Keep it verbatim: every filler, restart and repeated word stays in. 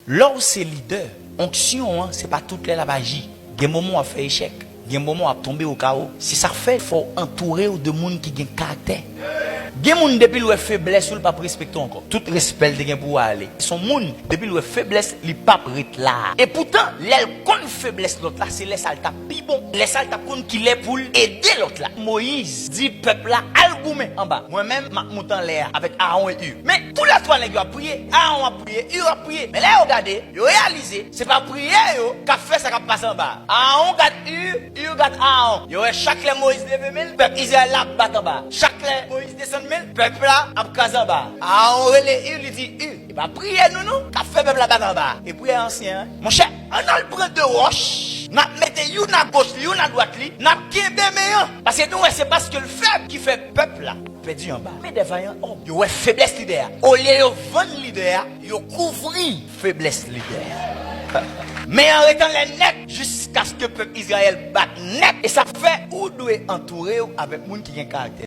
Lè w se lidè, onksyon an, se pa tout lè l ap aji. Gen moman w ap fè echèk, gen moman w ap tonbe o kawo. Se sa k fè fò w antoure w de moun ki gen karaktè. Gen moun, depi l wè feblès ou, l p ap respekte w ankò. Tout respè l te gen pou ou a ale. Se yon moun, depi l wè feblès, li p ap ret la. E poutan, lè l konn feblès lòt la, se lè sa l t ap pi bon. Lè sa l t ap konn kilè pou l ede lòt la. Moyiz di pèp la al goumen anba. Mwen menm, m ap moute anlè a avèk Aawon e Ur. Men toulètwa nèg yo ap priye. Aawon ap priye, Ur ap priye. Men lè yo gade, yo reyalize se pa priyè yo k ap fè sa k ap pase anba a. Aawon gad Ur, Ur gad Aawon. Yo wè chak lè Moyiz leve men l, pèp Izrayèl la ap bat anba a. Chak lè Moyiz desann men l, pèp la ap kraze anba a. Aawon rele Ur, li di, Ur, e pa priyè nou non k ap fè pèp la bat anba a. E priyè ansyen an. Monchè, ann al pran de wòch, n ap mete youn agoch li, youn adwat li, n ap kenbe men an. Paske nou wè se paske l fèb ki fè pèp la pèdi anba. Men de vayan òm. Yo wè feblès lidè a. Olye yo vann lidè a, yo kouvri feblès lidè a. Men an ret anlè nèt jiskaske pèp Izrayèl bat nèt. E sa fè ou dwe antoure w avèk moun ki gen karaktè.